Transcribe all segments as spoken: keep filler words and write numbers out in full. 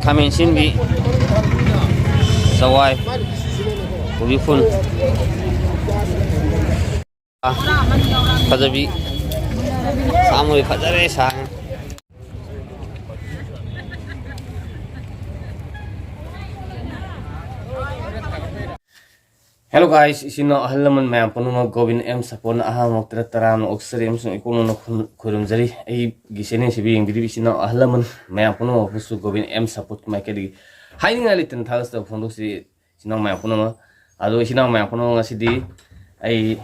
ꯈꯥꯃꯦꯟ ꯑꯁꯤꯟꯕꯤ, ꯆꯋꯥꯏ, ꯀꯣꯕꯤ ꯐꯨꯜ꯫ ꯑꯥ, ꯐꯖꯕꯤ꯫ ꯁꯥ ꯃꯔꯣꯏ ꯐꯖꯔꯦ, ꯁꯥ꯫ Hello guys, ꯏꯆꯤꯟ ꯏꯅꯥꯎ ꯑꯍꯜ ꯂꯃꯟ ꯃꯌꯥꯝ ꯄꯨꯝꯅꯃꯛ ꯒꯣꯕꯤꯟ ꯑꯦꯝ ꯁꯄꯣꯔꯠꯅ ꯑꯍꯥꯟꯕ ꯃꯛꯇꯗ ꯇꯔꯥꯝꯅ ꯑꯣꯛꯆꯔꯤ ꯑꯃꯁꯨꯡ ꯏꯀꯣꯛ ꯅꯧꯅ ꯈꯨꯔꯨꯝ-, ꯈꯨꯔꯨꯝꯖꯔꯤ꯫ ꯑꯩꯒꯤ channel ꯁꯤꯕꯨ ꯌꯦꯡꯕꯤꯔꯤꯕ ꯏꯆꯤꯟ ꯏꯅꯥꯎ ꯑꯍꯜ ꯂꯃꯟ ꯃꯌꯥꯝ ꯄꯨꯝꯅꯃꯛꯄꯨꯁꯨ ꯒꯣꯕꯤꯟ ꯑꯦꯝ ꯁꯄꯣꯔꯠꯀꯤ ꯃꯥꯏꯀꯩꯗꯒꯤ ꯍꯥꯏꯅꯤꯡꯉꯥꯏ ꯂꯩꯇꯅ ꯊꯥꯒꯠꯆꯕ ꯐꯣꯡꯗꯣꯛꯆꯔꯤ꯫ ꯏꯆꯤꯟ ꯏꯅꯥꯎ ꯃꯌꯥꯝ ꯄꯨꯝꯅꯃꯛ꯫ ꯑꯗꯣ ꯏꯆꯤꯟ ꯏꯅꯥꯎ ꯃꯌꯥꯝ ꯄꯨꯝꯅꯃꯛ, ꯉꯁꯤꯗꯤ ꯑꯩ,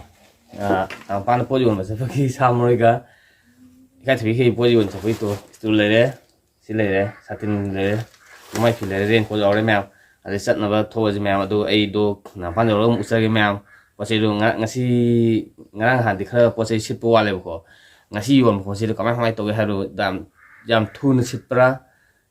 ꯑ, ꯇꯥꯡꯄꯥꯟꯗ ꯄꯣꯠ ꯌꯣꯟꯕ ꯆꯠꯄꯒꯤ ꯁꯥ ꯃꯔꯣꯏꯒ ꯏꯀꯥꯏꯊꯕꯤ ꯀꯩ ꯄꯣꯠ ꯌꯣꯟ ꯆꯠꯄꯒꯤ ꯇꯣ, stool ꯂꯩꯔꯦ, ꯁꯤ ꯂꯩꯔꯦ, ꯁꯥꯇꯤꯟ ꯂꯩꯔꯦ, ꯃꯥꯏ ꯐꯤ ꯂꯩꯔꯦ, raincoat ꯌꯥꯎꯔꯦ ꯃꯌꯥꯝ꯫ ꯑꯗꯩ ꯆꯠꯅꯕ ꯊꯣꯛꯑꯁꯤ ꯃꯌꯥꯝ꯫ ꯑꯗꯨ ꯑꯩꯗꯣ ꯇꯥꯡꯄꯥꯟ ꯌꯧꯔꯒ ꯑꯃꯨꯛ ꯎꯠꯆꯒꯦ ꯃꯌꯥꯝ꯫ ꯄꯣꯠ ꯆꯩꯗꯣ ꯉ-, ꯉꯁꯤ, ꯉꯔꯥꯡ ꯅꯍꯥꯟꯗꯤ ꯈꯔ ꯄꯣꯠ ꯆꯩ ꯁꯤꯠꯄ ꯋꯥꯠꯂꯦꯕꯀꯣ꯫ ꯉꯁꯤ ꯌꯣꯟꯕ ꯄꯣꯠ ꯆꯩꯗꯣ ꯀꯃꯥꯏ ꯀꯃꯥꯏ ꯇꯧꯒꯦ ꯍꯥꯏꯕꯗꯣ ꯌꯥꯝ, ꯌꯥꯝ ꯊꯨꯅ ꯁꯤꯠꯄ꯭ꯔꯥ?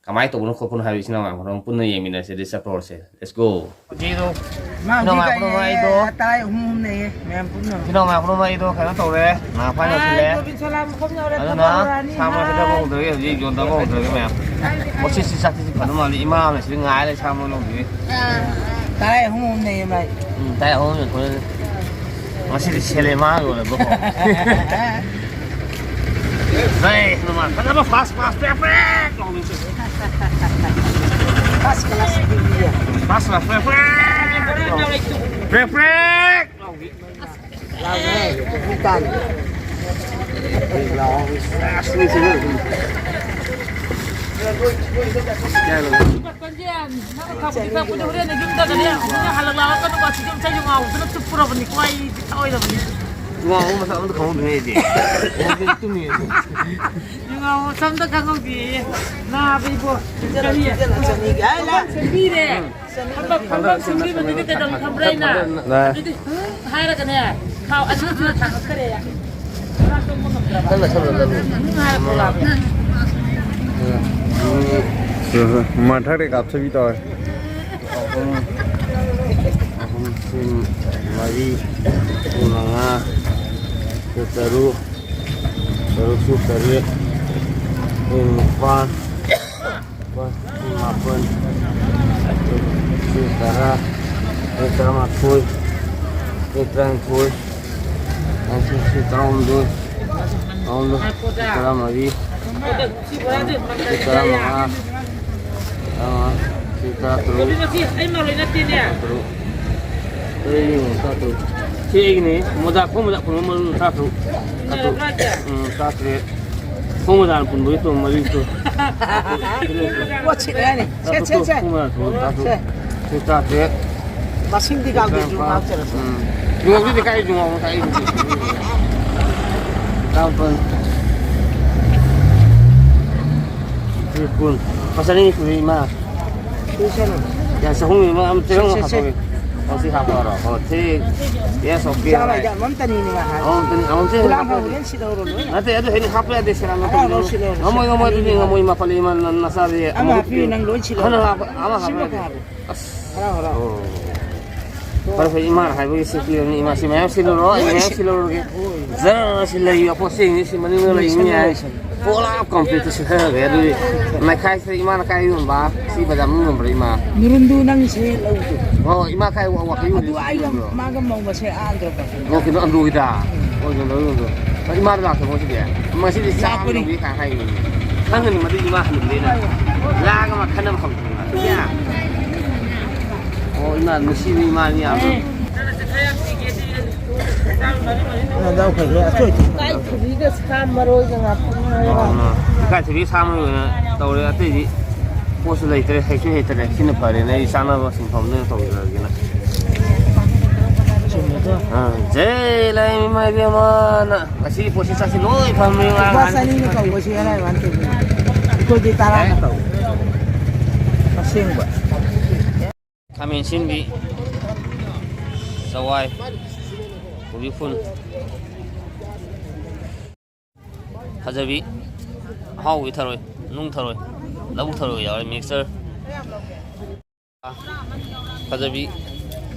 ꯀꯃꯥꯏꯅ ꯇꯧꯕꯅꯣ ꯈꯣꯠꯄꯅꯣ ꯍꯥꯏꯕ ꯏꯆꯤꯟ ꯏꯅꯥꯎ ꯃꯌꯥꯝ ꯄꯨꯝꯅꯃꯛ ꯄꯨꯟꯅ ꯌꯦꯡꯃꯤꯟꯅꯁꯦ꯫ ꯑꯗꯨꯗꯤ ꯆꯠꯄ ꯍꯧꯔꯁꯦ꯫ Let's go꯫ ꯃꯥ ꯏꯆꯤꯟ ꯏꯅꯥꯎ ꯍꯧꯖꯤꯛ ꯃꯌꯥꯝ ꯄꯨꯝꯅꯃꯛ ꯑꯩꯗꯣ, ꯇꯔꯥ ꯑꯍꯨꯝ ꯑꯍꯨꯝ ꯂꯩꯌꯦ, ꯃꯌꯥꯝ ꯄꯨꯟꯅ꯫ ꯏꯆꯤꯟ ꯏꯅꯥꯎ ꯃꯌꯥꯝ ꯄꯨꯝꯅꯃꯛ ꯑꯩꯗꯣ ꯀꯩꯅꯣ ꯇꯧꯔꯦ, ꯅꯥ ꯐꯥꯏꯅ ꯂꯣꯏꯁꯤꯜꯂꯦ꯫ ꯑꯥ, ꯒꯣꯕꯤꯟ ꯁꯣꯂꯥ ꯃꯐꯝ ꯌꯧꯔꯦ, ꯑꯗꯨꯅ ꯊꯕꯛ ꯍꯧꯔꯛꯑꯅꯤ꯫ ꯁꯥ ꯃꯔꯣꯏ ꯈꯛꯇ ꯍꯥꯏ꯫ ꯍꯧꯗ꯭ꯔꯒꯦ, ꯍꯧꯖꯤꯛ ꯌꯣꯟꯗꯕ ꯍꯧꯗ꯭ꯔꯒꯦ ꯃꯌꯥꯝ꯫ ꯃꯁꯤ ꯁꯤ ꯆꯥꯛꯁꯤ ꯐꯅ ꯃꯥꯜꯂꯤ, ꯏꯃꯥ ꯑꯃꯅ ꯁꯤꯗ ꯉꯥꯏ ꯂꯩ, ꯁꯥ ꯃꯔꯣꯏ ꯂꯧꯗ꯭ꯔꯤ꯫ ꯑꯥ꯫ ꯇꯔꯥ ꯑꯍꯨꯝ ꯑꯍꯨꯝ ꯂꯩꯌꯦ ꯃꯥꯏ꯫ ꯎꯝ, ꯇꯔꯥ ꯑꯍꯨꯝ ꯌꯣꯟꯊꯣꯛꯑꯦ꯫ ꯉꯁꯤꯗꯤ ꯁꯦꯂꯦꯃꯥ ꯌꯣꯜꯂꯕꯀꯣ꯫ ꯍꯩ, ꯅꯨꯡꯉꯥꯏ꯫ ꯐꯖꯕ first class ꯄ꯭ꯔꯦꯛ ꯄ꯭ꯔꯦꯛ ꯂꯥꯎꯕꯤꯁꯦ꯫ First class ꯄꯤꯕꯤꯌꯦ꯫ First class ꯄ꯭ꯔꯦꯛ ꯄ꯭ꯔꯦꯛ ꯂꯥꯎꯕꯤ꯫ ꯄ꯭ꯔꯦꯛ ꯄ꯭ꯔꯦꯛ ꯂꯥꯎꯕꯤ꯫ ꯂꯥꯎꯅꯦ, ꯄꯨꯈ꯭ꯔꯤ ꯇꯥꯟꯅ꯫ ꯂꯥꯎ꯫ ꯑꯁ, ꯅꯨꯡꯁꯤꯅꯦ꯫ ꯀꯌꯥ ꯂꯧꯒꯦ? ꯅꯪꯅ ꯊꯝꯃꯗꯤ ꯀꯛꯄꯗꯤ ꯍꯣꯔꯦꯟ ꯌꯨꯝꯗꯒꯅꯦ, ꯍꯣꯔꯦꯟ ꯍꯜꯂꯛꯂꯛꯑꯒꯅꯨꯀꯣ, ꯁꯤꯗꯤ ꯑꯝꯇ ꯌꯨꯡꯉꯥꯎꯗꯅ ꯆꯨꯞꯄꯨꯔꯕꯅꯤꯀꯣ, ꯑꯩꯗꯤ ꯊꯛꯑꯣꯏꯔꯕꯅꯤ꯫ ꯉꯥꯎꯕ ꯃꯁꯛ ꯑꯝꯇ ꯈꯪꯍꯧꯗ꯭ꯔꯦ ꯑꯩꯗꯤ꯫ ꯑꯩꯗꯤ ꯇꯨꯝꯃꯤ ꯑꯩꯗꯤ꯫ ꯌꯨꯡꯉꯥꯎꯕ ꯃꯁꯛ ꯑꯝꯇ ꯈꯪꯍꯧꯗꯦꯌꯦ꯫ ꯅꯥꯕ ꯏꯕꯣ꯫ ꯀꯔꯤ? ꯁꯦꯝꯕꯤꯔꯦ꯫ ꯐꯝꯕꯥꯛ ꯐꯝꯕꯥꯛ ꯁꯦꯝꯕꯤꯕꯗꯨꯗꯤ ꯀꯩꯗꯧ ꯊꯝꯕ꯭ꯔꯥ ꯑꯩꯅ? ꯅꯥ꯫ ꯑꯗꯨꯗꯤ ꯍꯥꯏꯔꯒꯅꯦ, ꯊꯥꯎ ꯑꯅꯤ ꯁꯨꯅ ꯊꯥꯡꯉꯛꯇꯔꯦ꯫ ꯃꯊꯛꯇ ꯀꯥꯞꯊꯕꯤ ꯇꯧꯔꯦ꯫ ꯑꯍꯨꯝ, ꯑꯍꯨꯝ, ꯃꯔꯤ, ꯃꯉꯥ, ꯇꯔꯨꯛ, ꯇꯔꯨꯛꯁꯨ ꯇꯔꯦꯠ, ꯅꯤꯄꯥꯟ, ꯃꯥꯄꯟ, ꯀꯨꯟ, ꯁꯤ ꯇꯔꯥ, ꯁꯤ ꯇꯔꯥꯃꯥꯊꯣꯏ, ꯁꯤ ꯇꯔꯥꯅꯤꯊꯣꯏ, ꯁꯤ ꯇꯔꯥꯍꯨꯝꯗꯣꯏ, ꯇꯔꯥꯍꯨꯝꯗꯣꯏ, ꯁꯤ ꯇꯔꯥꯃꯔꯤ, ꯁꯤ ꯇꯔꯥꯃꯉꯥ, ꯇꯔꯥꯃꯉꯥ, ꯁꯤ ꯇꯔꯥꯇꯔꯨꯛ, ꯇꯔꯥꯇꯔꯨꯛ, ꯇꯔꯥꯇꯔꯨꯛ, ꯁꯤ ꯑꯩꯒꯤꯅꯦ, ꯃꯣꯖꯥ, ꯈꯣꯡ ꯃꯣꯖꯥ ꯄꯨꯟꯕ ꯃꯔꯨ ꯇꯔꯥꯇꯔꯨꯛ, ꯇꯔꯥꯇꯔꯨꯛ, ꯎꯝ, ꯇꯔꯥꯇꯔꯦꯠ꯫ ꯈꯣꯡ ꯃꯣꯖꯥꯅ ꯄꯨꯟꯕꯒꯤ ꯇꯣ ꯃꯔꯤꯁꯨ꯫ ꯄꯣꯠ ꯁꯤꯠꯂꯦ ꯍꯥꯏꯅꯦ꯫ ꯁꯦ, ꯁꯦ, ꯁꯦ꯫ ꯈꯣꯡ ꯃꯣꯖꯥꯅ ꯄꯨꯟꯕ ꯇꯔꯥꯇꯔꯨꯛ꯫ ꯁꯦ꯫ ꯁꯤ ꯇꯔꯥꯇꯔꯦꯠ꯫ ꯃꯁꯤꯡꯗꯤ ꯀꯥꯎꯗꯦ, ꯇꯔꯥꯅꯤꯄꯥꯟ꯫ ꯉꯥꯛꯆꯔꯁꯨ꯫ ꯎꯝ꯫ ꯌꯣꯡꯁꯤꯗꯤ ꯀꯥꯏ ꯌꯣꯡꯉꯣ ꯀꯥꯏ ꯌꯣꯡꯉꯣ꯫ ꯇꯔꯥꯃꯥꯄꯟ꯫ ꯁꯤ ꯀꯨꯟ꯫ ꯂꯨꯄꯥ ꯆꯅꯤ ꯁꯨꯔꯦ ꯏꯃꯥ꯫ ꯁꯤ ꯁꯦ꯫ ꯌꯥ, ꯆꯍꯨꯝ ꯏꯃꯥ ꯑꯃ ꯆꯦꯔꯪ ꯁꯦ, ꯁꯦ, ꯁꯦ꯫ ꯍꯥꯞꯄꯛꯑꯣ꯫ ꯑꯣ, ꯁꯤ ꯍꯥꯞꯄꯛꯑꯣꯔꯣ? ꯑꯣ, ꯁꯤ꯫ Yes, okay, ꯆꯥꯕ right꯫ ꯌꯥꯕ ꯑꯃꯇꯅꯤꯅꯦ ꯃꯥ ꯍꯥꯏꯁꯦ꯫ ꯑꯃꯇꯅꯤ, ꯑꯃꯇꯅꯤ꯫ ꯄꯨꯂꯥ ꯍꯥꯞꯄꯛꯑꯣ꯫ ꯐꯥꯎꯕ ꯂꯣꯏ ꯁꯤꯗꯧꯔꯣ ꯂꯣꯏꯅ꯫ ꯅꯠꯇꯦ, ꯑꯗꯨ ꯍꯦꯟꯅ ꯍꯥꯞꯄ ꯌꯥꯗꯦ, ꯁꯦꯔꯥꯟ ꯉꯝꯃꯣꯏ, ꯇꯧꯒꯅꯨ꯫ ꯉꯝꯃꯣꯏ, ꯉꯝꯃꯣꯏ, ꯑꯗꯨꯗꯤ ꯉꯝꯃꯣꯏ, ꯏꯃꯥ ꯄꯜꯂꯤ, ꯏꯃꯥ ꯅ-, ꯅꯆꯥꯗꯤ ꯑꯃ ꯑꯃꯨꯛ ꯍꯥꯞꯄꯤꯌꯨ, ꯅꯪ ꯂꯣꯏ ꯁꯤꯗꯧꯔꯣ꯫ ꯍꯟꯗꯛ ꯍꯥꯞꯄ, ꯑꯃ ꯍꯥꯞꯄ ꯁꯤꯃ ꯌꯥꯗꯦ꯫ ꯐꯥꯕ꯫ ꯑꯁ꯫ ꯍꯔꯥꯎ, ꯍꯔꯥꯎ꯫ ꯑꯣ꯫ ꯐꯔꯦ, ꯐꯔꯦ, ꯏꯃꯥꯅ ꯍꯥꯏꯕꯒꯤ ꯁꯤ ꯄꯤꯔꯕꯅꯤ, ꯏꯃꯥ, ꯁꯤ ꯃꯌꯥꯝ ꯁꯤꯜꯂꯨꯔꯣ, ꯑꯩ ꯃꯌꯥꯝ ꯁꯤꯜꯂꯨꯔꯒꯦ꯫ ꯖꯔ ꯁꯤ ꯂꯩꯔꯤꯕ ꯄꯣꯠꯁꯤꯡꯁꯤ ꯁꯤ ꯃꯅꯤꯡꯗ ꯂꯩꯔꯤꯅꯤ ꯂꯣꯏꯁꯜꯂꯣ, ꯍꯥꯏ꯫ ꯂꯣꯏꯁꯜꯂꯣ꯫ ꯄꯣꯂꯥꯞ complete ꯁꯤ ꯈꯔꯒꯦ, ꯑꯗꯨꯗꯤ ꯅꯥꯏꯈꯥꯏꯁꯤꯗ ꯏꯃꯥꯅ ꯀꯥꯏ ꯌꯣꯟꯕ? ꯁꯤ ꯕꯖꯥꯔ ꯃꯅꯨꯡ ꯌꯣꯟꯕ꯭ꯔꯥ, ꯏꯃꯥ? ꯅꯨꯔꯨꯝꯗꯨ ꯅꯪ ꯁꯦ ꯂꯧꯗꯣ꯫ ꯍꯣꯏ, ꯏꯃꯥ ꯀꯥꯏ ꯋꯥ-, ꯋꯥꯀꯤꯡ ꯑꯗꯨ ꯌꯣꯜꯂꯤ ꯁꯤ ꯑꯩꯒ ꯌꯣꯟꯕ꯭ꯔꯣ? ꯃꯥꯒ ꯃꯧ ꯃꯁꯦ ꯑꯥ ꯑꯟꯗ꯭ꯔꯣ ꯄꯥꯔꯀꯤꯡ꯫ ꯑꯣ, ꯀꯩꯅꯣ, ꯑꯟꯗ꯭ꯔꯣꯒꯤꯗ? ꯑꯣ, ꯌꯣꯟꯗꯧ, ꯌꯣꯟꯗꯧ꯫ ꯍꯣꯏ, ꯏꯃꯥꯗ ꯂꯥꯛꯇꯕ ꯉꯁꯤꯗꯤ? ꯉꯁꯤꯗꯤ ꯆꯥꯝꯃ ꯂꯥꯛꯄꯅꯤ꯫ ꯂꯧꯒꯦ ꯀꯥꯏ ꯍꯥꯏꯈꯤꯕꯅꯤ꯫ ꯈꯪꯒꯅꯤ ꯃꯗꯨ ꯏꯃꯥ ꯍꯟꯅꯨꯕꯤꯅ꯫ ꯂꯥꯛꯑꯒ ꯃꯥ ꯈꯟꯅꯕ ꯍꯧꯗꯣꯏꯅꯤ꯫ ꯌꯥ꯫ ꯑꯣ, ꯏꯃꯥ, ꯅꯨꯡꯁꯤꯕ ꯏꯃꯥꯅꯤ ꯌꯥꯝꯅ꯫ ꯅꯗꯥꯎ ꯐꯩꯍꯦ, ꯑꯆꯣꯏ꯫ ꯏꯀꯥꯏ ꯊꯕꯤꯒ ꯁꯥ ꯃꯔꯣꯏꯒ ꯉꯥꯛꯇ ꯉꯥꯏꯔꯦ꯫ ꯑꯣ, ꯏꯀꯥꯏ ꯊꯕꯤ ꯁꯥ ꯃꯔꯣꯏ ꯑꯣꯏꯅ ꯇꯧꯔꯦ, ꯑꯇꯩꯗꯤ ꯄꯣꯠꯁꯨ ꯂꯩꯇ꯭ꯔꯦ, ꯍꯩꯁꯨ ꯍꯩꯇ꯭ꯔꯦ꯫ ꯁꯤꯅ ꯐꯔꯦꯅꯦ, ꯑꯩ ꯆꯥꯅꯕ ꯁꯤꯟꯐꯝꯗ ꯑꯣꯏꯅ ꯇꯧꯖꯔꯒꯦꯅ꯫ ꯆꯨꯝꯃꯤꯀꯣ꯫ ꯑꯥ, ꯖꯩ ꯂꯥꯏ ꯏꯃꯥ ꯏꯕꯦꯝꯃꯅ ꯉꯁꯤꯒꯤ ꯄꯣꯠꯁꯤ ꯆꯥꯁꯤ ꯂꯣꯏ ꯐꯝꯃꯤ ꯂꯨꯄꯥ ꯉꯥꯡ꯫ ꯆꯅꯤꯅ ꯀꯧꯕꯁꯨ ꯌꯥꯔꯦ, ꯋꯥꯟ ꯀꯦꯖꯤ꯫ ꯑꯩꯈꯣꯏꯗꯤ ꯇꯔꯥꯅ ꯑꯦ? ꯀꯧꯏ꯫ ꯑꯁꯦꯡꯕ꯫ ꯈꯥꯃꯦꯟ ꯑꯁꯤꯟꯕꯤ, ꯆꯋꯥꯏ, ꯀꯣꯕꯤ ꯐꯨꯜ꯫ ꯐꯖꯕꯤ, ꯑꯍꯥꯎꯕꯤ ꯊꯔꯣꯏ, ꯅꯨꯡ ꯊꯔꯣꯏ, ꯂꯧꯕꯨꯛ ꯊꯔꯣꯏ ꯌꯥꯎꯔꯦ, mixture꯫ ꯐꯖꯕꯤ,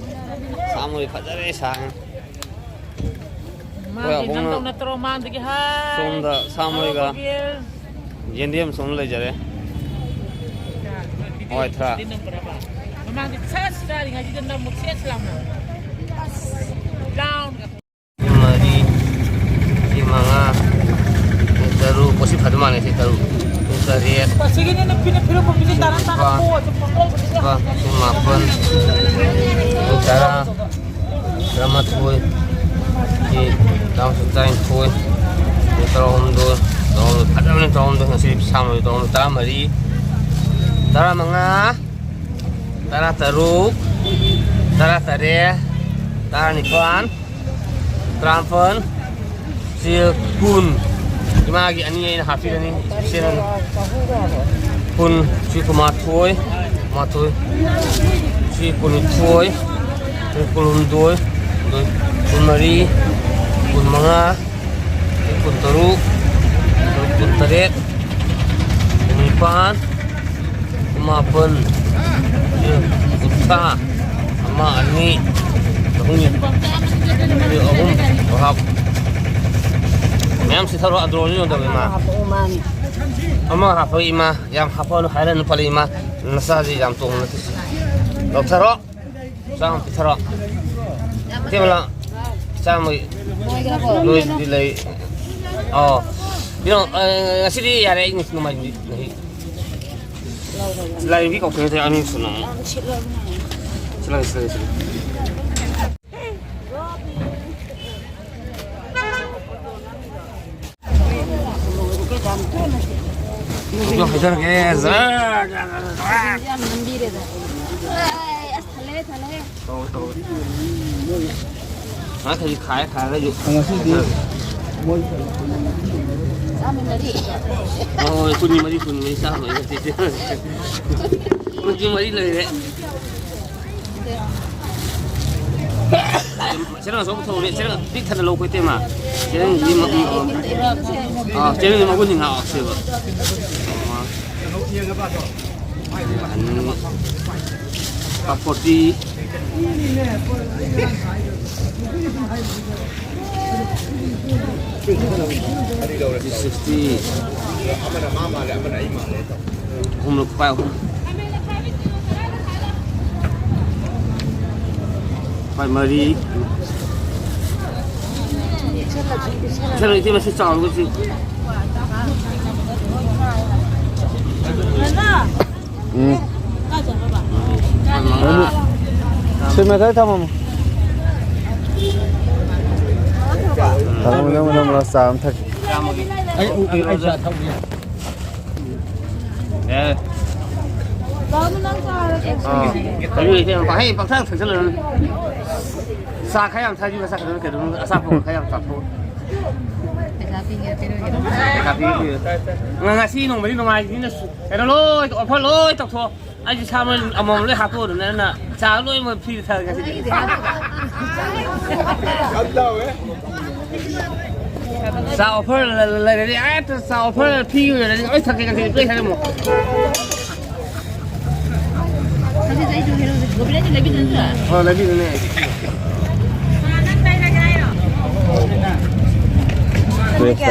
ꯁꯥ ꯃꯔꯣꯏ ꯐꯖꯔꯦ, ꯁꯥꯡꯉꯦ꯫ ꯃꯥꯒꯤ ꯑꯩꯈꯣꯏ ꯑꯕꯨꯡꯅ ꯅꯪꯗꯧ ꯅꯠꯇ꯭ꯔꯣ ꯃꯥꯡꯗꯒꯤ ꯍꯥꯏ꯫ ꯁꯣꯝꯗ ꯁꯥ ꯃꯔꯣꯏꯒ ꯍꯜꯂꯣ, ꯕꯣꯕꯤ꯫ ꯌꯦꯟꯗꯦꯝ ꯁꯣꯝ ꯂꯩꯖꯔꯦ꯫ ꯍꯣꯏ, ꯊꯔꯥ꯫ ꯃꯃꯥꯡꯗꯤ ꯁꯦꯁ ꯆꯥꯔꯤꯉꯩꯁꯤꯗ ꯅꯝꯃꯨ ꯁꯦꯁ ꯂꯥꯎꯅ꯫ ꯑꯁ, ꯂꯥꯎꯅ꯫ ꯁꯤ ꯃꯔꯤ, ꯁꯤ ꯃꯉꯥ, ꯁꯤ ꯇꯔꯨꯛ, ꯑꯣ, ꯁꯤ ꯐꯗꯧ ꯃꯥꯜꯂꯦ, ꯁꯤ ꯇꯔꯨꯛ, ꯁꯤ ꯇꯔꯦꯠ, ꯑꯁꯤꯒꯤꯅꯦ ꯅꯨꯄꯤꯅ ꯐꯤꯔꯣꯟ ꯄꯨꯕꯤꯁꯦ ꯇꯔꯥ ꯇꯔꯥ ꯅꯤꯄꯥꯜ, ꯀꯣ, ꯑꯗꯨ ꯄꯪꯂꯧ ꯂꯧꯕꯤꯁꯦ꯫ ꯅꯤꯄꯥꯜ, ꯁꯤ ꯃꯥꯄꯜ, ꯁꯤ ꯇꯔꯥ, ꯇꯔꯥꯃꯥꯊꯣꯏ, ꯁꯤ ꯇꯔꯥꯃꯥꯊꯣꯏ, ꯇꯔꯥꯅꯤꯊꯣꯏ, ꯁꯤ ꯇꯔꯥꯍꯨꯝꯗꯣꯏ, ꯇꯔꯥꯍꯨꯝꯗꯣꯏ, ꯐꯖꯕꯅꯤ ꯇꯔꯥꯍꯨꯝꯗꯣꯏ, ꯉꯁꯤ ꯁꯥꯡꯕꯗꯤ ꯇꯔꯥꯍꯨꯝꯗꯣꯏ, ꯇꯔꯥꯃꯔꯤ, ꯇꯔꯥꯃꯉꯥ, ꯇꯔꯥꯇꯔꯨꯛ, ꯇꯔꯥꯇꯔꯦꯠ, ꯇꯔꯥꯅꯤꯄꯥꯟ, ꯇꯔꯥꯃꯥꯄꯟ, ꯁꯤ ꯀꯨꯟ꯫ ꯏꯃꯥꯒꯤ ꯑꯅꯤ ꯑꯩꯅ ꯍꯥꯞꯄꯤꯔꯅꯤ, ꯁꯦꯟꯅꯅꯤ꯫ ꯀꯨꯟ, ꯁꯤ ꯀꯨꯟꯃꯥꯊꯣꯏ, ꯀꯨꯟꯃꯥꯊꯣꯏ, ꯁꯤ ꯀꯨꯟꯅꯤꯊꯣꯏ, ꯁꯤ ꯀꯨꯟꯍꯨꯝꯗꯣꯏ, ꯀꯨꯟꯃꯔꯤ, ꯀꯨꯟꯃꯉꯥ, ꯀꯨꯟꯇꯔꯨꯛ, ꯀꯨꯟꯇꯔꯦꯠ, ꯀꯨꯟꯅꯤꯄꯥꯟ, ꯀꯨꯟꯃꯥꯄꯟ, ꯀꯨꯟꯊ꯭ꯔꯥ, ꯑꯃ, ꯑꯅꯤ, ꯑꯍꯨꯝ, ꯑꯍꯨꯝ, ꯚꯥꯞ꯫ ꯃꯌꯥꯝ ꯁꯤꯊꯔꯣ, ꯑꯟꯗ꯭ꯔꯣꯁꯨ ꯌꯣꯟꯗꯕ ꯏꯃꯥ꯫ ꯑꯃ ꯍꯥꯞꯄꯒꯤ ꯏꯃꯥ, ꯌꯥꯝ ꯍꯥꯞꯄꯅꯨ ꯍꯥꯏꯔꯅꯨ ꯄꯜꯂꯤ ꯏꯃꯥ, ꯅꯆꯥꯁꯤ ꯌꯥꯝ ꯇꯣꯡꯕ ꯅꯠꯇꯦ꯫ ꯂꯧꯊꯔꯣ꯫ ꯆꯥꯝꯃ ꯄꯤꯊꯔꯣ꯫ ꯏꯇꯩꯃ, ꯆꯥꯝꯃꯒꯤ ꯂꯣꯏꯗꯤ ꯂꯩ꯫ ꯑꯣ꯫ ꯀꯩꯅꯣ, ꯑ, ꯉꯁꯤꯗꯤ ꯌꯥꯔꯦ, ꯑꯩ ꯉꯁꯤ ꯅꯣꯡꯃꯥꯏꯖꯤꯡꯗꯤ ꯉꯁꯤ꯫ ꯂꯥꯏꯔꯦꯝꯕꯤ ꯀꯧꯊꯣꯛꯑꯦ, ꯑꯅꯤ ꯁꯨꯅ꯫ ꯁꯤꯠꯂꯒꯦ, ꯁꯤꯠꯂꯒꯦ, ꯁꯤꯠꯂꯒꯦ꯫ ꯍꯧꯖꯤꯛ ꯍꯥꯏꯖꯔꯒꯦ꯫ ꯖꯔ, ꯖꯔ, ꯖꯔ, ꯖꯔ꯫ ꯌꯥꯝ ꯅꯝꯕꯤꯔꯦꯗ꯫ ꯑꯁ, ꯊꯜꯂꯦ, ꯊꯜꯂꯦ꯫ ꯇꯧꯋꯦ, ꯇꯧꯋꯦ꯫ ꯉꯥ ꯈꯖꯤꯛ ꯈꯥꯏ, ꯈꯥꯏꯔꯒꯁꯨ꯫ ꯉꯁꯤꯗꯤ ꯃꯣꯏ ꯆꯥꯝꯃ ꯃꯔꯤ꯫ ꯍꯣꯏ, ꯍꯣꯏ, ꯀꯨꯟꯅꯤ ꯃꯔꯤ, ꯀꯨꯟꯅꯤ ꯃꯔꯤ ꯆꯥꯝꯃ ꯃꯔꯤ ꯅꯠꯇꯦ, ꯏꯆꯦ꯫ ꯀꯨꯟꯅꯤ ꯃꯔꯤ ꯂꯩꯔꯦ꯫ ꯆꯦꯔꯪ ꯑꯆꯧꯕ ꯊꯝꯃꯝꯃꯦ꯫ ꯆꯦꯔꯪ ꯄꯤꯛ ꯊꯟꯅ ꯂꯧ ꯑꯩꯈꯣꯏ ꯏꯇꯩꯃ꯫ ꯆꯦꯔꯪꯗꯤ ꯃ-, ꯃ-, ꯑ, ꯆꯦꯔꯪꯗꯤ ꯃꯒꯨꯟꯗꯤ ꯉꯥꯛꯑꯣ ꯁꯦꯕ꯫ ꯑ, ꯑꯅꯤ, ꯀꯞ ꯐꯣꯔꯇꯤ꯫ ꯁꯤꯛꯁꯇꯤ꯫ ꯑꯍꯨꯝꯂꯛ ꯄꯥꯏ ꯑꯍꯨꯝ꯫ ꯍꯣꯏ, ꯃꯔꯤ꯫ ꯄꯤꯁꯜꯂꯣ, ꯏꯆꯦ, ꯃꯁꯤ ꯆꯥꯎꯔꯒꯁꯤ꯫ ꯎꯝ꯫ ꯃꯉꯥ꯫ ꯁꯤ ꯃꯦꯊꯥꯏ ꯊꯝꯃꯝꯃꯣ꯫ ꯊꯝꯃꯣ, ꯊꯝꯃꯣ, ꯊꯝꯃꯣ, ꯆꯥ ꯑꯃ ꯊꯛꯀꯦ꯫ ꯆꯥꯝꯃꯒꯤ꯫ ꯑꯩ, ꯑꯩ, ꯑꯩ ꯆꯥ ꯊꯛꯎꯒꯦ꯫ ꯑꯦ꯫ ꯑꯥ꯫ ꯀꯩꯅꯣ ꯂꯩꯇꯦ, ꯄꯪꯍꯩ ꯄꯪꯊꯛ ꯊꯛꯆꯜꯂꯨꯔꯅꯨ꯫ ꯆꯥ ꯈꯔ ꯌꯥꯝ ꯊꯛꯑꯗꯤ ꯃꯁꯥ ꯈꯔ ꯀꯩꯅꯣ, ꯑꯆꯥꯄꯣꯠ ꯈꯔ ꯌꯥꯝ ꯆꯥꯊꯣꯛꯑꯣ꯫ ꯄꯩꯁꯥ ꯄꯤꯒꯦ, ꯄꯤꯔꯣꯏꯒꯦ꯫ ꯄꯩꯁꯥ ꯄꯤꯒꯦ, ꯄꯤꯔꯣꯏ꯫ ꯉ-, ꯉꯁꯤ ꯅꯣꯡꯃꯗꯤ ꯅꯨꯡꯉꯥꯏꯕꯅꯤꯅ ꯁꯨ-, ꯀꯩꯅꯣ ꯂꯣꯏ, offer ꯂꯣꯏ ꯇꯧꯊꯣꯛꯑꯣ꯫ ꯑꯩꯁꯨ ꯁꯥ ꯃꯔꯣꯏ ꯑꯃꯃꯝ ꯂꯣꯏ ꯍꯥꯞꯇꯣꯛꯑꯗꯝꯅꯦ, ꯑꯗꯨꯅ ꯆꯥ ꯂꯣꯏꯅꯃꯛ free ꯗ ꯊꯛꯑꯒꯦ ꯉꯁꯤꯗꯤ꯫ ꯌꯥꯝ ꯇꯧꯋꯦ꯫ ꯆꯥ offer ꯂ-, ꯂ-, ꯂꯩꯔꯗꯤ ꯍꯦꯛꯇ ꯆꯥ offer free ꯑꯣꯏꯔꯗꯤ ꯂꯣꯏ ꯊꯛꯀꯦ ꯉꯁꯤꯗꯤ, ꯂꯣꯏ ꯊꯛꯀꯦ ꯑꯃꯨꯛ꯫ ꯉꯁꯤꯗꯤ ꯑꯩꯁꯨ ꯍꯦꯔꯣꯁꯦ ꯒꯣꯕꯤꯟꯗꯁꯨ ꯂꯩꯕꯤꯗꯣꯏ ꯅꯠꯇ꯭ꯔꯥ? ꯑꯣ, ꯂꯩꯕꯤꯗꯣꯏꯅꯦ꯫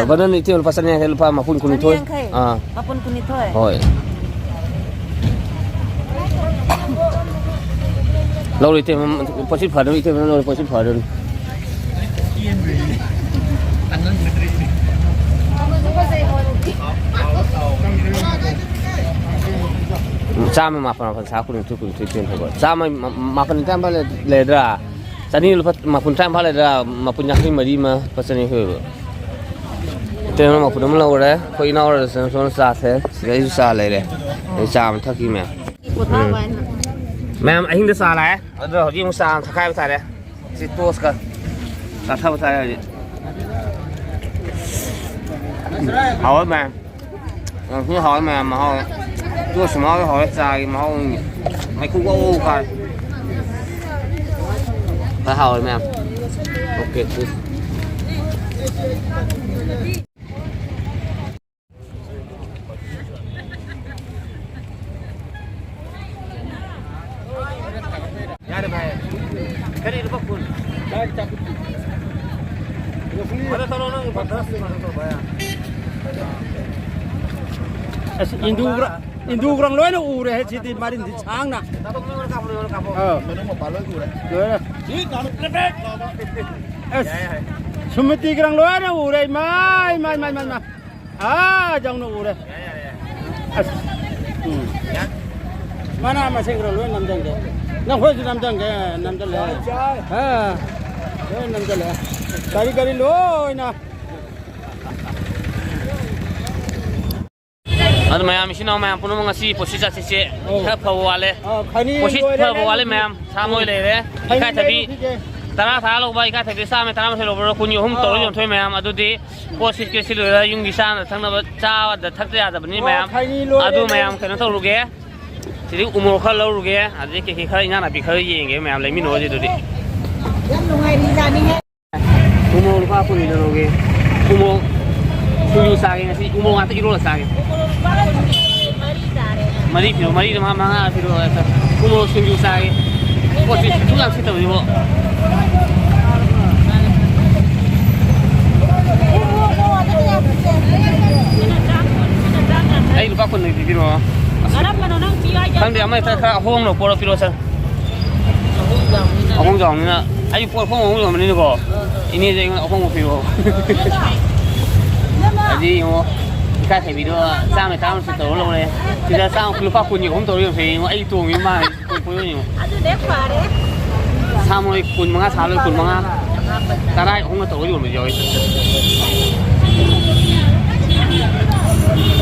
ꯕꯅꯟ ꯏꯆꯦ ꯂꯨꯄꯥ ꯆꯅꯤ ꯌꯥꯡꯈꯩ, ꯂꯨꯄꯥ ꯃꯄꯨꯟ ꯀꯨꯟꯅꯤꯊꯣꯏ꯫ ꯆꯅꯤ ꯌꯥꯡꯈꯩ꯫ ꯑꯥ꯫ ꯃꯄꯨꯟ ꯀꯨꯟꯅꯤꯊꯣꯏ꯫ ꯍꯣꯏ꯫ ꯂꯧꯔꯣ ꯏꯇꯩꯃ, ꯄꯣꯠꯁꯤ ꯐꯗꯧꯅꯤ ꯏꯇꯩꯃ, ꯂꯧꯔꯣ ꯄꯣꯠꯁꯤ ꯐꯗꯧꯅꯤ꯫ ꯆꯥꯝꯃ ꯃꯥꯄꯟ ꯃꯥꯄꯟ ꯁꯥ ꯀꯨꯟꯅꯤꯊꯣꯏ ꯀꯨꯟꯅꯤꯊꯣꯏ ꯇꯦꯟ ꯐꯥꯎꯕ꯫ ꯆꯥꯝꯃ ꯃꯥꯄꯟ ꯇꯔꯥꯅꯤꯄꯥꯟ ꯂꯩꯗ꯭ꯔꯥ? ꯆꯅꯤ ꯂꯨꯄꯥ ꯃꯥꯄꯟ ꯇꯔꯥꯅꯤꯄꯥꯟ ꯂꯩꯗ꯭ꯔꯥ? ꯃꯥꯄꯟ ꯌꯥꯡꯈꯩ ꯃꯔꯤ ꯑꯃ ꯂꯨꯄꯥ ꯆꯅꯤ ꯌꯥꯡꯈꯩ ꯑꯣꯏꯕ꯫ ꯏꯇꯩꯃ ꯃꯥꯄꯟ ꯑꯃ ꯂꯧꯔꯦ꯫ ꯑꯩꯈꯣꯏ ꯏꯅꯥꯎ ꯔꯦꯁꯇꯨꯔꯦꯟ ꯆꯥ ꯁꯦ꯫ ꯁꯤꯗꯩꯁꯨ ꯆꯥ ꯂꯩꯔꯦ꯫ ꯑꯩ ꯆꯥ ꯑꯃ ꯊꯛꯈꯤ ꯃꯌꯥꯝ꯫ ꯎꯝ꯫ ꯃꯌꯥꯝ ꯑꯍꯤꯡꯗ ꯆꯥ ꯂꯥꯛꯑꯦ꯫ ꯑꯗꯣ ꯍꯧꯖꯤꯛ ꯑꯃꯨꯛ ꯆꯥ ꯑꯃ ꯊꯛꯈꯥꯏꯕ ꯇꯥꯔꯦ꯫ ꯁꯤ ꯇꯣꯁꯀ ꯆꯥꯊꯕ ꯇꯥꯔꯦ ꯍꯧꯖꯤꯛ꯫ ꯍꯥꯎꯋꯦ ꯃꯌꯥꯝ꯫ ꯌꯥꯝ ꯊꯤꯅ ꯍꯥꯎꯋꯦ ꯃꯌꯥꯝ, ꯃꯍꯥꯎ꯫ ꯇꯣꯁꯁꯨ ꯃꯍꯥꯎ ꯍꯥꯎꯋꯦ, ꯆꯥꯒꯤ ꯃꯍꯥꯎ꯫ ꯃꯩꯈꯨ ꯋꯧ ꯋꯧ ꯀꯥꯔꯦ꯫ ꯐꯖ ꯍꯥꯎꯋꯦ ꯃꯌꯥꯝ꯫ Okay, toss. ꯌꯥꯔꯦ ꯚꯥꯏ꯫ ꯀꯔꯤ ꯂꯨꯄꯥ ꯀꯨꯟ? ꯃꯗꯨ ꯇꯧꯔꯣ, ꯅꯪ ꯂꯨꯄꯥ ꯇꯔꯥ ꯁꯨꯅ ꯇꯧꯕ ꯌꯥ꯫ ꯑꯁ, ꯏꯟꯗꯨꯒ꯭ꯔꯥ-, ꯏꯟꯗꯨꯒ꯭ꯔꯪ ꯂꯣꯏꯅ ꯎꯔꯦ ꯁꯤꯗꯤ ꯃꯔꯤꯟꯗꯤ ꯁꯥꯡꯅ꯫ ꯑꯥ꯫ ꯂꯣꯏꯔꯦ꯫ ꯑꯁ, ꯁꯨꯃꯇꯤꯒ꯭ꯔꯪ ꯂꯣꯏꯅ ꯎꯔꯦ꯫ ꯃꯥꯏ, ꯃꯥꯏ, ꯃꯥꯏ, ꯃꯥꯏ, ꯃꯥꯏ꯫ ꯑꯥ, ꯌꯧꯅ ꯎꯔꯦ꯫ ꯑꯁ꯫ ꯎꯝ꯫ ꯃꯅꯥ ꯃꯁꯤꯡ ꯈꯔ ꯂꯣꯏ ꯅꯝꯖꯟꯒꯦ꯫ ꯅꯈꯣꯏꯁꯨ ꯅꯝꯖꯟꯒꯦ, ꯅꯝꯖꯜꯂꯦ꯫ ꯑꯥ, ꯂꯣꯏ ꯅꯝꯖꯜꯂꯦ꯫ ꯀꯔꯤ ꯀꯔꯤ ꯂꯣꯏꯅ꯫ ꯑꯗꯨ ꯃꯌꯥꯝ, ꯏꯆꯤꯟ ꯏꯅꯥꯎ ꯃꯌꯥꯝ ꯄꯨꯝꯅꯃꯛ ꯉꯁꯤ ꯄꯣꯠꯁꯤꯠ ꯆꯥꯁꯤꯠꯁꯦ ꯑꯧ꯫ ꯈꯔ ꯐꯕ ꯋꯥꯠꯂꯦ꯫ ꯑꯧ, ꯈꯩꯅꯤ ꯄꯣꯠꯁꯤꯠ ꯂꯣꯏꯔꯦ, ꯐꯕ ꯂꯩꯔꯦ꯫ ꯋꯥꯠꯂꯦ ꯃꯌꯥꯝ꯫ ꯁꯥ ꯃꯣꯏ ꯎꯝ꯫ ꯂꯩꯔꯦ꯫ ꯈꯩꯅꯤ ꯏꯀꯥꯏꯊꯕꯤ ꯂꯩꯔꯦ, ꯐꯤꯁꯦ꯫ ꯇꯔꯥ ꯇꯔꯥ ꯂꯧꯕ ꯏꯀꯥꯏꯊꯕꯤ ꯆꯥꯝꯃ ꯇꯔꯥꯃꯥꯊꯣꯏ ꯂꯧꯕ꯭ꯔꯥ ꯀꯨꯟꯒꯤ ꯑꯍꯨꯝ ꯇꯧꯔ ꯑꯧ꯫ ꯌꯣꯟꯊꯣꯛꯑꯦ ꯃꯌꯥꯝ꯫ ꯑꯗꯨꯗꯤ ꯄꯣꯠꯁꯤꯠꯀꯦ ꯁꯤ ꯂꯣꯏꯔ ꯌꯨꯝꯒꯤ ꯆꯥꯅ ꯊꯛꯅꯕ ꯆꯥꯕꯗ ꯊꯛꯇ ꯌꯥꯗꯕꯅꯤ ꯑꯣ, ꯃꯌꯥꯝ꯫ ꯈꯩꯅꯤ ꯂꯣꯏꯔꯦ, ꯑꯗꯨ ꯂꯣꯏꯔꯦ꯫ ꯃꯌꯥꯝ ꯀꯩꯅꯣ ꯇꯧꯔꯨꯒꯦ꯫ ꯁꯤꯗꯤ ꯎꯃꯣꯔꯣꯛ ꯈꯔ ꯂꯧꯔꯨꯒꯦ꯫ ꯑꯗꯩ ꯀꯩꯀꯩ ꯈꯔ ꯏꯟꯖꯥꯡ ꯅꯥꯄꯤ ꯈꯔ ꯌꯦꯡꯒꯦ ꯃꯌꯥꯝ꯫ ꯂꯩꯃꯤꯟꯅꯔꯁꯤ ꯑꯗꯨꯗꯤ꯫ ꯌꯥꯝ ꯅꯨꯡꯉꯥꯏꯔꯤꯖꯥꯠꯅꯤꯍꯦ꯫ ꯎꯃꯣꯔꯣꯛ ꯂꯨꯄꯥ ꯀꯨꯟꯒꯤꯗ ꯂꯧꯒꯦ꯫ ꯎꯃꯣꯔꯣꯛ ꯁꯤꯡꯖꯨ ꯆꯥꯒꯦ ꯉꯁꯤ꯫ ꯎꯃꯣꯔꯣꯛ ꯉꯥꯛꯇ ꯏꯔꯣꯜꯂ ꯆꯥꯒꯦ꯫ ꯃꯔꯤ ꯄꯤꯔꯣ, ꯃꯔꯤꯗꯣ ꯃꯉꯥ, ꯃꯉꯥ ꯄꯤꯔꯣ꯫ ꯎꯃꯣꯔꯣꯛ ꯁꯤꯡꯖꯨ ꯆꯥꯒꯦ꯫ ꯄꯣꯠꯁꯤ ꯁꯨꯛ ꯌꯥꯝ ꯁꯤꯠꯇꯕꯁꯤꯕꯣ꯫ ꯑꯩ ꯂꯨꯄꯥ ꯀꯨꯟ ꯄꯤꯕꯤꯔꯣ꯫ ꯑꯁ, ꯀꯔꯝꯕꯅꯣ ꯅꯪ ꯄꯤꯌꯨ ꯍꯥꯏꯁꯦ? ꯈꯪꯗꯦ, ꯑꯃ ꯍꯦꯛꯇ ꯈꯔ ꯑꯍꯣꯡꯅ ꯄꯣꯔꯛꯄꯤꯔꯣ, ꯁꯥꯔ꯫ ꯑꯍꯣꯡ ꯆꯥꯎꯕꯅꯤꯅ꯫ ꯑꯩ ꯄꯣꯠ ꯍꯣꯡ ꯍꯣꯡ ꯌꯣꯟꯕꯅꯤꯅꯀꯣ꯫ ꯏꯅꯦꯁꯦ ꯑꯩꯉꯣꯟꯗ ꯑꯍꯣꯡꯕ ꯄꯤꯔꯛꯑꯣ꯫ ꯑꯗꯨꯗꯤ ꯌꯦꯡꯉꯣ, ꯏꯀꯥꯏ ꯊꯕꯤꯗꯣ ꯆꯥꯝꯃ ꯇꯔꯥꯃꯨꯛ ꯇꯧꯔ ꯂꯧꯔꯦ꯫ ꯁꯤꯗ ꯆꯥꯝꯃ, ꯂꯨꯄꯥ ꯀꯨꯟꯒꯤ ꯑꯍꯨꯝ ꯇꯧꯔ ꯌꯣꯟꯐꯩ ꯌꯦꯡꯉꯣ꯫ ꯑꯩ ꯇꯣꯡꯉꯤꯕ ꯃꯥ ꯀꯨꯟ ꯀꯨꯟ ꯌꯣꯟ ꯌꯦꯡꯉꯣ꯫ ꯑꯗꯨꯅꯦ ꯐꯔꯦ꯫ ꯁꯥ ꯃꯣꯏ ꯀꯨꯟ ꯃꯉꯥ ꯁꯥ ꯂꯣꯏ ꯀꯨꯟ ꯃꯉꯥ꯫ ꯇꯔꯥ ꯑꯍꯨꯝꯒ ꯇꯧꯔ ꯌꯣꯟꯕꯁꯨ ꯌꯥꯎꯋꯤ꯫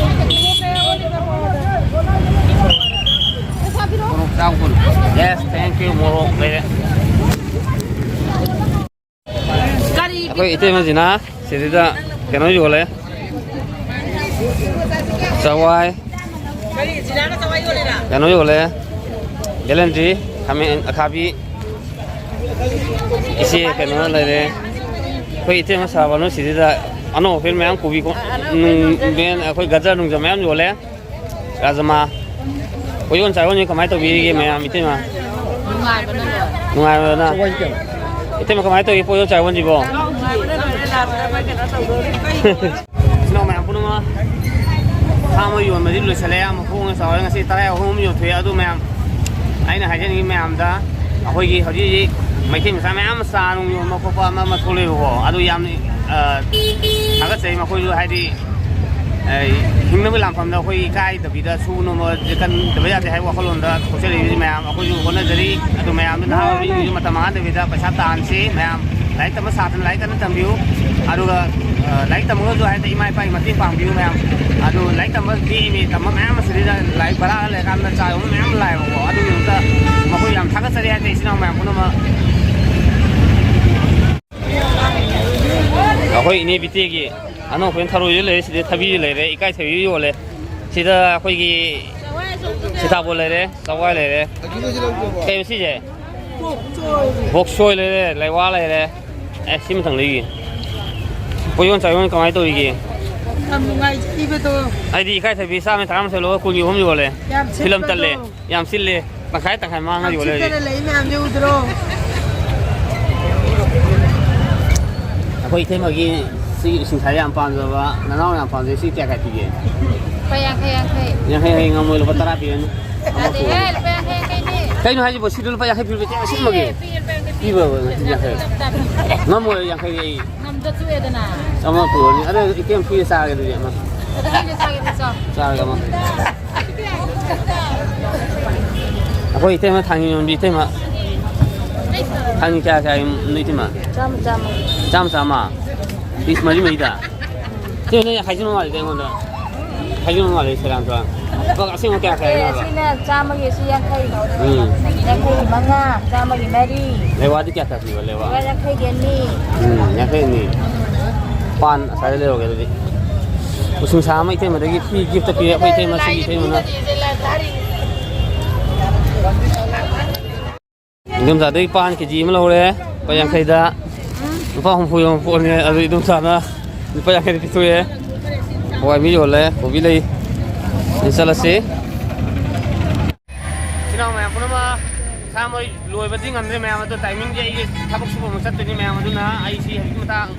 ꯃꯣꯔꯣꯛ ꯆꯥꯝ ꯀꯨꯟ꯫ Yes, thank you, ꯃꯣꯔꯣꯛ ꯂꯩꯔꯦ꯫ ꯀꯔꯤ? ꯑꯩꯈꯣꯏ ꯏꯇꯩꯃꯁꯤꯅ ꯁꯤꯗꯩꯗ ꯀꯩꯅꯣ ꯌꯣꯜꯂꯦ꯫ ꯆꯋꯥꯏ꯫ ꯀꯔꯤ? ꯖꯤꯅꯥꯅ ꯆꯋꯥꯏ ꯌꯣꯜꯂꯤꯔꯥ? ꯀꯩꯅꯣ ꯌꯣꯜꯂꯦ꯫ ꯕꯦꯂꯦꯟꯗ꯭ꯔꯤ, ꯈꯥꯃꯦꯟ ꯑꯈꯥꯕꯤ꯫ ꯏꯆꯦ ꯀꯩꯅꯣ ꯂꯩꯔꯦ꯫ ꯑꯩꯈꯣꯏ ꯏꯇꯩꯃ ꯁꯥꯕꯅ ꯁꯤꯗꯩꯗ ꯑꯅꯧ ꯑꯄꯦꯟ ꯃꯌꯥꯝ ꯀꯣꯕꯤ ꯀꯣ-, ꯅꯨꯡ-, ꯕꯦꯟ, ꯑꯩꯈꯣꯏ ꯒꯖꯔ ꯅꯨꯡꯖꯔ ꯃꯌꯥꯝ ꯌꯣꯜꯂꯦ꯫ ꯔꯥꯖꯃꯥ꯫ ꯄꯣꯌꯣꯟ ꯆꯥꯔꯣꯟꯁꯦ ꯀꯃꯥꯏꯅ ꯇꯧꯕꯤꯔꯤꯒꯦ ꯃꯌꯥꯝ ꯏꯇꯩꯃ? ꯅꯨꯡꯉꯥꯏꯕꯅ ꯂꯣꯏꯔꯦ꯫ ꯅꯨꯡꯉꯥꯏꯕꯅ? ꯏꯇꯩꯃ ꯀꯃꯥꯏꯅ ꯇꯧꯔꯤ ꯄꯣꯌꯣꯟ ꯆꯥꯔꯣꯟꯁꯤꯕꯣ? ꯅꯨꯡꯉꯥꯏꯕꯅ ꯂꯣꯏꯔꯦ, ꯂꯥꯛꯄꯗ ꯑꯩꯈꯣꯏ ꯀꯩꯅꯣ ꯇꯧꯗꯣꯔꯤ꯫ ꯏꯆꯤꯟ ꯏꯅꯥꯎ ꯃꯌꯥꯝ ꯄꯨꯝꯅꯃꯛ꯫ ꯐꯥꯝ ꯑꯃ ꯌꯣꯟꯕꯗꯤ ꯂꯣꯏꯁꯤꯜꯂꯦ, ꯌꯥꯝ ꯍꯣꯡꯅ ꯆꯥꯎꯔꯦ꯫ ꯉꯁꯤ ꯇꯔꯥ ꯑꯍꯨꯝ ꯌꯣꯟꯊꯣꯛꯑꯦ꯫ ꯑꯗꯨ ꯃꯌꯥꯝ, ꯑꯩꯅ ꯍꯥꯏꯖꯅꯤꯡꯉꯤ ꯃꯌꯥꯝꯗ, ꯑꯩꯈꯣꯏꯒꯤ ꯍꯧꯖꯤꯛ ꯍꯧꯖꯤꯛ ꯃꯩꯇꯩ ꯃꯆꯥ ꯃꯌꯥꯝ ꯑꯃ ꯆꯥ ꯅꯨꯡ ꯌꯣꯟꯕ ꯈꯣꯠꯄ ꯑꯃ ꯑꯃ ꯊꯣꯛꯂꯛꯑꯦꯕꯀꯣ꯫ ꯑꯗꯨ ꯌꯥꯝꯅ, ꯑ, ꯊꯥꯒꯠꯆꯔꯤ ꯃꯈꯣꯏꯁꯨ, ꯍꯥꯏꯗꯤ, ꯑ, ꯍꯤꯡꯅꯕ ꯂꯥꯟꯐꯝꯗ ꯑꯩꯈꯣꯏ ꯏꯀꯥꯏꯗꯕꯤꯗ ꯁꯨ ꯅꯣꯝꯕꯁꯦ ꯀꯟꯗꯕ ꯌꯥꯗꯦ ꯍꯥꯏꯕ ꯋꯥꯈꯜꯂꯣꯟꯗ ꯊꯣꯛꯆꯔꯛꯏꯁꯦ ꯃꯌꯥꯝ꯫ ꯑꯩꯈꯣꯏꯁꯨ ꯍꯣꯠꯅꯖꯔꯤ꯫ ꯑꯗꯨ ꯃꯌꯥꯝꯗꯨ ꯅꯍꯥ ꯑꯣꯏꯕꯁꯤꯡꯁꯤꯁꯨ ꯃꯇꯝ ꯃꯥꯡꯍꯟꯗꯕꯤꯗ ꯄꯩꯁꯥ ꯇꯥꯟꯁꯤ ꯃꯌꯥꯝ꯫ ꯂꯥꯏꯔꯤꯛ ꯇꯝꯕ ꯁꯥꯇ꯭ꯔꯅ ꯂꯥꯏꯔꯤꯛ ꯀꯟꯅ ꯇꯝꯕꯤꯌꯨ꯫ ꯑꯗꯨꯒ, ꯑ, ꯂꯥꯏꯔꯤꯛ ꯇꯝꯃꯒꯁꯨ ꯍꯥꯏꯗꯤ ꯏꯃꯥ ꯏꯄꯥꯒꯤ ꯃꯇꯦꯡ ꯄꯥꯡꯕꯤꯌꯨ ꯃꯌꯥꯝ꯫ ꯑꯗꯨ ꯂꯥꯏꯔꯤꯛ ꯇꯝꯕ ꯕꯤ ꯑꯦ ꯑꯦꯝ ꯑꯦ ꯇꯝꯕ ꯃꯌꯥꯝ ꯑꯁꯤꯗ ꯂꯥꯏꯔꯤꯛ ꯚꯔꯥꯗ ꯂꯩꯔꯀꯥꯟꯗ ꯆꯥ ꯌꯣꯟꯕ ꯃꯌꯥꯝ ꯂꯥꯛꯑꯦꯕꯀꯣ꯫ ꯑꯗꯨꯒꯤꯗꯃꯛꯇ ꯃꯈꯣꯏ ꯌꯥꯝ ꯊꯥꯒꯠꯆꯔꯤ ꯍꯥꯏꯇꯥꯔꯦ, ꯏꯆꯤꯟ ꯏꯅꯥꯎ ꯃꯌꯥꯝ ꯄꯨꯝꯅꯃꯛ꯫ ꯑꯩꯈꯣꯏ ꯏꯅꯦ ꯕꯤꯇꯦꯒꯤ ꯑꯅꯧꯕ ꯊꯔꯣꯏꯁꯨ ꯂꯩꯔꯦ, ꯁꯤꯗ ꯊꯕꯤꯁꯨ ꯂꯩꯔꯦ, ꯏꯀꯥꯏ ꯊꯕꯤꯁꯨ ꯌꯣꯜꯂꯦ꯫ ꯁꯤꯗ ꯑꯩꯈꯣꯏꯒꯤ ꯁꯤꯇꯥꯕꯣꯟ ꯂꯩꯔꯦ, ꯆꯋꯥꯏ ꯂꯩꯔꯦ꯫ ꯀꯩꯅꯣ ꯁꯤꯁꯦ? ꯕꯣꯛꯁꯣꯏ ꯂꯩꯔꯦ, ꯂꯩꯋꯥ ꯂꯩꯔꯦ꯫ ꯑꯦ, ꯁꯤ ꯃꯊꯪ ꯂꯩꯒꯦ꯫ ꯄꯣꯌꯣꯟ ꯆꯥꯌꯣꯟ ꯀꯃꯥꯏꯅ ꯇꯧꯔꯤꯒꯦ? ꯌꯥꯝ ꯅꯨꯡꯉꯥꯏꯖꯔꯤꯕꯗꯣ꯫ ꯑꯩꯗꯤ ꯏꯀꯥꯏ ꯊꯕꯤ ꯆꯥꯝꯃ ꯇꯔꯥꯃꯥꯊꯣꯏ ꯂꯧꯔꯒ ꯀꯨꯟꯒꯤ ꯑꯍꯨꯝ ꯌꯣꯜꯂꯦ꯫ ꯌꯥꯝ ꯐꯤꯂꯝ ꯁꯤꯠꯄꯗꯣ꯫ ꯇꯠꯂꯦ꯫ ꯌꯥꯝ ꯁꯤꯠꯂꯦ꯫ ꯇꯪꯈꯥꯏ ꯇꯪꯈꯥꯏ ꯃꯥꯡꯉ ꯌꯣꯜꯂꯦ ꯍꯧꯖꯤꯛ꯫ ꯁꯤꯠꯇꯅ ꯂꯩ ꯃꯌꯥꯝꯁꯦ ꯎꯗ꯭ꯔꯣ? ꯑꯩꯈꯣꯏ ꯏꯇꯩꯃꯒꯤ ꯁꯤ ꯏꯁꯤꯡ ꯁꯥꯏ ꯌꯥꯝ ꯄꯥꯝꯖꯕ, ꯅꯅꯥꯎ ꯌꯥꯝ ꯄꯥꯝꯖꯩ꯫ ꯁꯤ ꯀꯌꯥ ꯀꯌꯥ ꯄꯤꯒꯦ? ꯂꯨꯄꯥ ꯌꯥꯡꯈꯩ, ꯌꯥꯡꯈꯩ꯫ ꯌꯥꯡꯈꯩ, ꯌꯥꯡꯈꯩ ꯉꯝꯃꯣꯏ, ꯂꯨꯄꯥ ꯇꯔꯥ ꯄꯤꯔꯅꯤ꯫ ꯑꯃ ꯌꯥꯗꯦꯍꯦ, ꯄꯨꯔꯅꯤ꯫ ꯂꯨꯄꯥ ꯌꯥꯡꯈꯩ, ꯌꯥꯡꯈꯩꯅꯦ꯫ ꯀꯩꯅꯣ ꯍꯥꯏꯁꯤꯕꯣ? ꯁꯤꯗ ꯂꯨꯄꯥ ꯌꯥꯡꯈꯩ ꯄꯤꯕ ꯀꯌꯥ ꯁꯤꯠꯃꯒꯦ? ꯄꯤꯔꯦ, ꯂꯨꯄꯥ ꯌꯥꯡꯈꯩ ꯄꯤꯔꯦ꯫ ꯄꯤꯕ꯭ꯔꯕ ꯌꯥꯡꯈꯩ? ꯌꯥꯡꯈꯩ ꯇꯞ ꯇꯞ ꯄꯤꯔꯦ꯫ ꯉꯝꯃꯣꯏ ꯌꯥꯡꯈꯩꯗꯤ ꯑꯩ꯫ ꯉꯝꯗ ꯇꯣꯛꯑꯦꯗꯅ꯫ ꯑꯃ ꯄꯨꯔꯅꯤ꯫ ꯑꯗꯣ ꯏꯇꯩꯃ ꯐ꯭ꯔꯤꯗ ꯆꯥꯒꯦ ꯑꯗꯨꯗꯤ ꯑꯃ꯫ ꯐ꯭ꯔꯤꯗ ꯆꯥꯒꯦꯗꯤ ꯆꯥꯎ꯫ ꯆꯥꯔꯒ ꯑꯃ꯫ ꯑꯩꯈꯣꯏ ꯏꯇꯩꯃ ꯊꯥꯡꯖꯤꯡ ꯌꯣꯟꯕꯤ ꯏꯇꯩꯃ꯫ ꯊꯥꯡꯖꯤꯡ ꯀꯌꯥ ꯀꯌꯥ ꯌꯣꯟꯕꯅꯣ ꯏꯇꯩꯃ? ꯆꯥꯝꯃ, ꯆꯥꯝꯃ꯫ ꯆꯥꯝꯃ, ꯆꯥꯝꯃ? ꯄꯤꯁ ꯃꯔꯤ ꯃꯔꯤꯗ? ꯏꯇꯩꯃ, ꯅꯪ ꯍꯥꯏꯖꯤꯟꯕ ꯃꯥꯜꯂꯤꯗ ꯑꯩꯉꯣꯟꯗ꯫ ꯍꯥꯏꯖꯤꯟꯕ ꯃꯥꯜꯂꯤ, ꯁꯦꯔꯥꯟ ꯇꯨꯔꯥꯟ꯫ ꯑꯗꯣ ꯑꯁꯦꯡꯕ ꯀꯌꯥ ꯀꯌꯥ ꯑꯦ, ꯌꯣꯟꯅꯕ? ꯁꯤꯅ ꯆꯥꯝꯃꯒꯤ, ꯁꯤ ꯌꯥꯡꯈꯩ꯫ ꯎꯝ꯫ ꯌꯥꯡꯈꯩꯒꯤ ꯃꯉꯥ, ꯆꯥꯝꯃꯒꯤ ꯃꯔꯤ꯫ ꯂꯩꯋꯥꯗꯤ ꯀꯌꯥ ꯀꯌꯥ ꯄꯤꯕ ꯂꯩꯋꯥ? ꯂꯩꯋꯥ ꯌꯥꯡꯈꯩꯒꯤ ꯑꯅꯤ꯫ ꯎꯝ, ꯌꯥꯡꯈꯩ ꯑꯅꯤ꯫ ꯄꯥꯟ ꯑꯁ꯭ꯋꯥꯏꯗ ꯂꯩꯔꯨꯔꯒꯦ ꯑꯗꯨꯗꯤ꯫ ꯎꯁꯤꯡꯁꯥ ꯑꯃ ꯏꯇꯩꯃꯗꯒꯤ free gift ꯄꯤꯔꯦ ꯑꯩꯈꯣꯏ ꯏꯇꯩꯃ, ꯁꯤꯒꯤ ꯏꯇꯩꯃꯅ꯫ ꯏꯗꯣꯝꯆꯥꯗꯒꯤ ꯄꯥꯟ ꯀꯦ ꯖꯤ ꯑꯃ ꯂꯧꯔꯦ, ꯂꯨꯄꯥ ꯌꯥꯡꯈꯩꯗ꯫ ꯂꯨꯄꯥ ꯍꯨꯝꯐꯨ ꯌꯣꯟꯕ ꯄꯣꯠꯅꯦ, ꯑꯗꯨ ꯏꯗꯣꯝꯆꯥꯅ ꯂꯨꯄꯥ ꯌꯥꯡꯈꯩꯗ ꯄꯤꯊꯣꯛꯑꯦ꯫ ꯍꯋꯥꯏ ꯃꯤ ꯌꯣꯜꯂꯦ, ꯀꯣꯕꯤ ꯂꯩ꯫ ꯑꯗꯨ ꯆꯠꯂꯁꯤ꯫ ꯏꯆꯤꯟ ꯏꯅꯥꯎ ꯃꯌꯥꯝ ꯄꯨꯝꯅꯃꯛ, ꯁꯥ ꯃꯔꯣꯏ ꯂꯣꯏꯕꯗꯤ ꯉꯝꯗ꯭ꯔꯦ ꯃꯌꯥꯝ, ꯑꯗꯣ timingꯁꯦ ꯑꯩꯒꯤ ꯊꯕꯛ ꯁꯨꯕ ꯑꯃꯨꯛ ꯆꯠꯇꯣꯏꯅꯤ ꯃꯌꯥꯝ, ꯑꯗꯨꯅ ꯑꯩ ꯁꯤ ꯍꯧꯖꯤꯛꯀꯤ ꯃꯇꯥꯡ,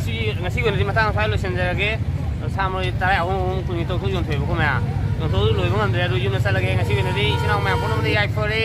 ꯁꯤ ꯉꯁꯤꯒꯤ ꯑꯣꯏꯅꯗꯤ ꯃꯇꯥꯡ ꯁ꯭ꯋꯥꯏ ꯂꯣꯏꯁꯤꯟꯖꯔꯒꯦ꯫ ꯁꯥ ꯃꯔꯣꯏ ꯇꯔꯥ ꯑꯍꯨꯝ ꯑꯍꯨꯝ ꯀꯨꯟꯒꯤ ꯇꯧꯊꯣꯛ ꯌꯣꯟꯊꯣꯛꯑꯦꯕꯀꯣ ꯃꯌꯥꯝ꯫ ꯌꯣꯟꯊꯣꯛꯑꯁꯨ ꯂꯣꯏꯕ ꯉꯝꯗ꯭ꯔꯦ꯫ ꯑꯗꯨ ꯌꯨꯝꯗ ꯆꯠꯂꯒꯦ꯫ ꯉꯁꯤꯒꯤ ꯑꯣꯏꯅꯗꯤ ꯏꯆꯤꯟ ꯏꯅꯥꯎ ꯃꯌꯥꯝ ꯄꯨꯝꯅꯃꯛꯇ ꯌꯥꯏꯐꯔꯦ꯫